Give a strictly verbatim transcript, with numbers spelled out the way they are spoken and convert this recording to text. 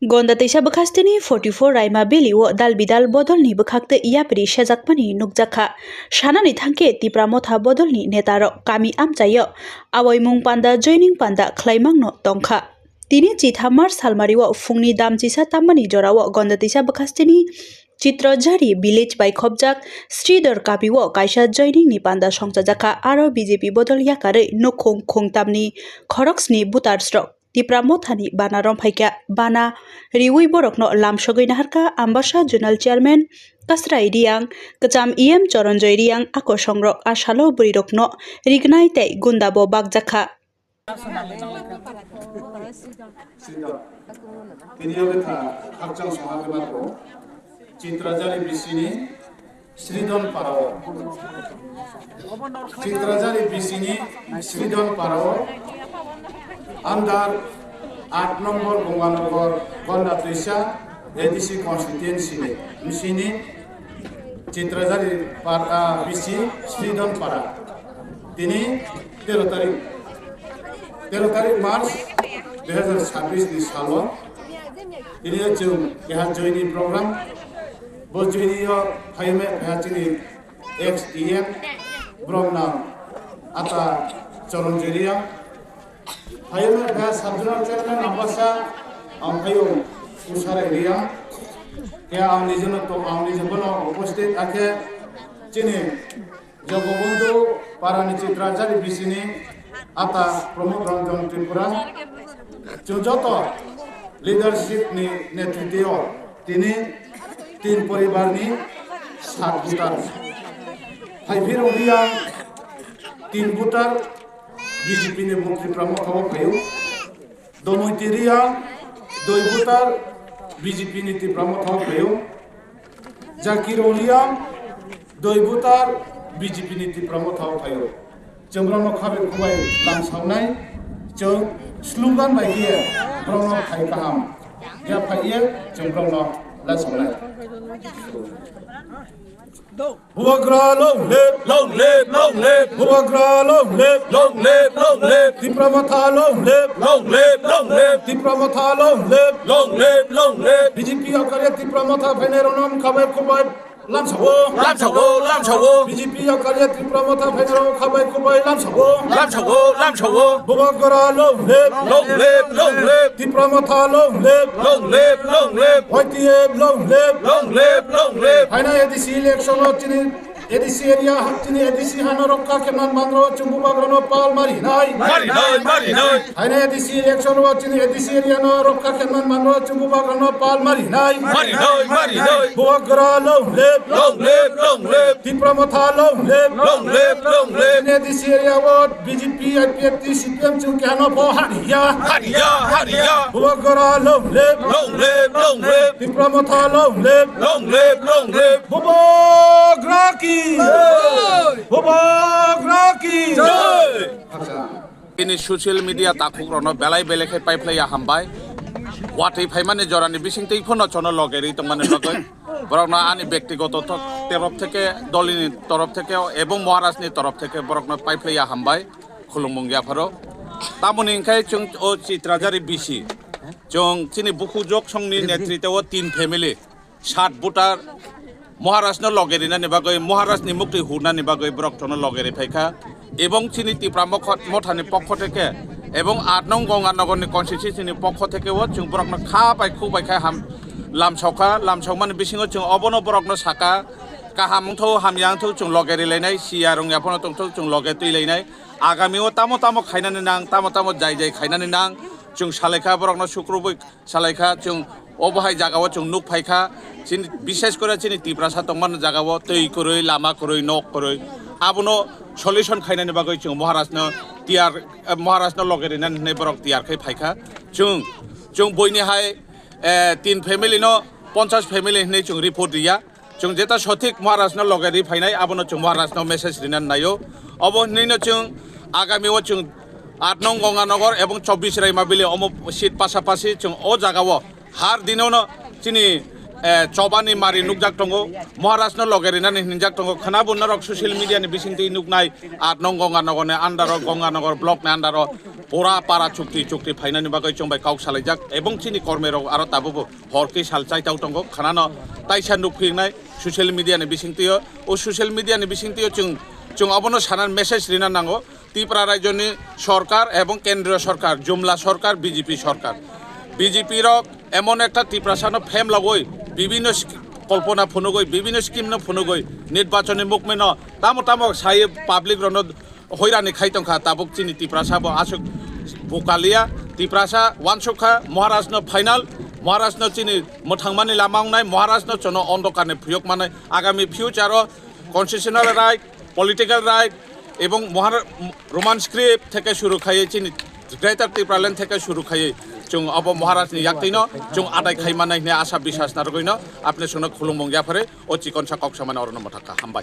Gonda teisa bwkhasteni forty four Raima Valley o dal bidal bodolni bwkhaktwi yapri sejakmani nukjakha. Sanani thangkhe Tipra Motha bodolni netarok kami amchaio awaimung panda joining panda khlaimangno tongkha. Tini chitham March salmario phungni damchisa tammani jorao Gonda teisa bwkhasteni Chitrajari village bai khopjak Sridhar Kapio kaisa joiningni panda songchajakha, aro B J P bodol yakarwi nukhung khungtamni khoroksni votersrok Tipra Mothani bana romphaikha. Bana riwi borokno lamsogwi naharkha Ambasa Zonal Chairman Kasrai Riang, kwcham E M Choronjoy Riang, a kosongrok a salo bwrwirokno rignai tei gundabo bakjakha. Sridhar. Tini o kha khakchang soha khe matro. Chitrajari bisini Sridhar parao. Chitrajari bisini Sridhar parao. Andar aat nombor Gonganagar Gonda Twisa A D C constituency ni bisini Chitrajari para, bisi Sridhar para. Tini tero tarik, tero tarik March dui hazar sabis ni salo. Tini o chwng keha joini program. Bo joini o phaime phaha chini ex D M Bromna ata Choron Jeria. Phaime phaha Sabjuna Chairman Ambasa, ang phayo Usare Ria. Khe ang nijeno to, ang nijebono upasthit akhe chini Jogobondhu parani Chitrajari bisini ata Pramod Ranjan Tripura. Chwng joto leadership ni netritwo tini tin poribar ni sat voter. Phaiphi rwliya tin voter B J P ni Mantri Pramod Thawa phaio. Domoitiriya doi voter B J P ni Tipra Motha o phaio. Zakir Ulia doi voter B J P ni Tipra Motha o phaio. Chwng borokno khabai khubai lamsaunai, chwng slogan bai khe borokno phai kaham ya phai ye chwng borokno lamsaunai. Bubagra long live, long live, long live. Bubagra long live, long live, long live. Tipra Motha long live, long live, long live. Tipra Motha long live, long live, long live. B J P yakarya Tipra Motha phainai rokno khabai khubai lamsao. Lamsao, lamsao. B J P yakarya Tipra Motha phainai rokno khabai khubai lamsao. Lamsao, lamsao. Bubagra long live, long live, long live. Tipra Motha long live, long live, long live. Y T F long live, long live, long live. Phainai A D C election o chini A D C area ha-, chini A D C hano rokha khe man manro chumbu bagrano pal mari nai. Mari nai, mari nai. Phainai A D C election o chini A D C area no rokha khe man manro chumbu bagrano pal mari nai. Mari nai, mari nai. Bubagra long live, long live, long live. Tipra Motha long live, long live, long live. Chini A D C area o B J P, I P F T, C P M chwng kehano pho hariya. Hariya, hariya. Bubagra long live, long live, long live. Tipra Motha long live, long live, long live. Bubagra ki jai. Bubagra ki jai. Bini social media takhuk rokno belai belai khe paiphlaiya hambai. Watwi phaimani jorani bisingtwi phano chono logerwi tongmani bagwi borokno ani bektigoto to-, torof theke, dolini torof theke ebong Maharajni torof theke borokno paiphlaiya hambai, khulumung yapharo. Tamoni hwnkhe chwng o Chitrajari bisi, chwng chini bukhuk joksongni netritwo tin family, sat voter Maharajno loge rinani bagwi, Maharajni muktwi hurnani bagwi borok chono loge ri phaikha. Ebong chini Tipra mokho-, mothani pokho theke, ebong aat nong Gonganagarni constituencyni pokho theke o chwng borokno kha bai khuk bai khe ham lamsokha, lamsokmani bisingo chwng obono borokno sakha, kaham wngthok, hamya wngthok, chwng loge rilainai, siya rwngya phano tongthok, chwng loge twilainai. Agamio tamo tamo khainani nang, tamo tamo jai jai khainani nang, chwng salaikha borokno sukrubui. Salaikha chwng obo hai jagao chwng nuk phaikha, chini, bishes kore chini Tiprasa tongmani jagao twi kwrwi, lama kwrwi, nok kwrwi, abono solution khainani bagwi chwng Maharajno tiyar, eh, Maharajno loge rinani hwnwi borok tiyar khai phaikha. Chwng, chwng buini hai, eh, tin family no ponchash family hwnwi chwng report riya. Chwng jeta sothik Maharajno loge ri phainai, abono chwng Maharajno message rinani naio. Obo hwnwino chwng agamio chwng aat nong Gonganagar ebong chobbish Raima Valley omo seat pasapasi chwng o jagao har dinono chini, eh, chobani mari nukjak tongo, Maharajno loge rinani hinjak tongo. Khwnabu norok social media ni bisingtwi nuknai aat nong Gonganagarni under o, Gonganagar block ni under o pura para chukti chukti phainani bagwi chwng bai kok salaijak, ebong chini kormerok aro tabukbo hor khe sal chaitau tongo, khanano taisa nukphinai social media ni bisingtwio. O social media ni bisingtwio chwng, chwng obono sanan message rina nango, Tripura rajyoni sorkar ebong kendriyo sorkar, jumla sorkar, B J P sorkar, B J P rok emon ekta Tiprasano phem logoi, bibhinno sk-, kolpona phunugoi, bibhinno scheme no phunugoi, nirbachoni movement no tamo tamo sai public rono hoirani khai tongkha, tabuk chini Tiprasa bo aswk bukalia, Tiprasa wansukha, Maharaj no final, Maharaj no chini mwthangmani lama wngnai, Maharaj no chono ondokar ni phiyok manai, agami future o constitutional right, political right, ebong Mahara-, Roman script theke shuru khaiye chini Greater Tipraland theke shuru khaiye chwng obo Maharaj ni yaktwino chwng adai khai manai hwnwi asa biswas narwgwino apni songno khulumung yaphare o chikonsa kok samani orono mwthakha. Hambai.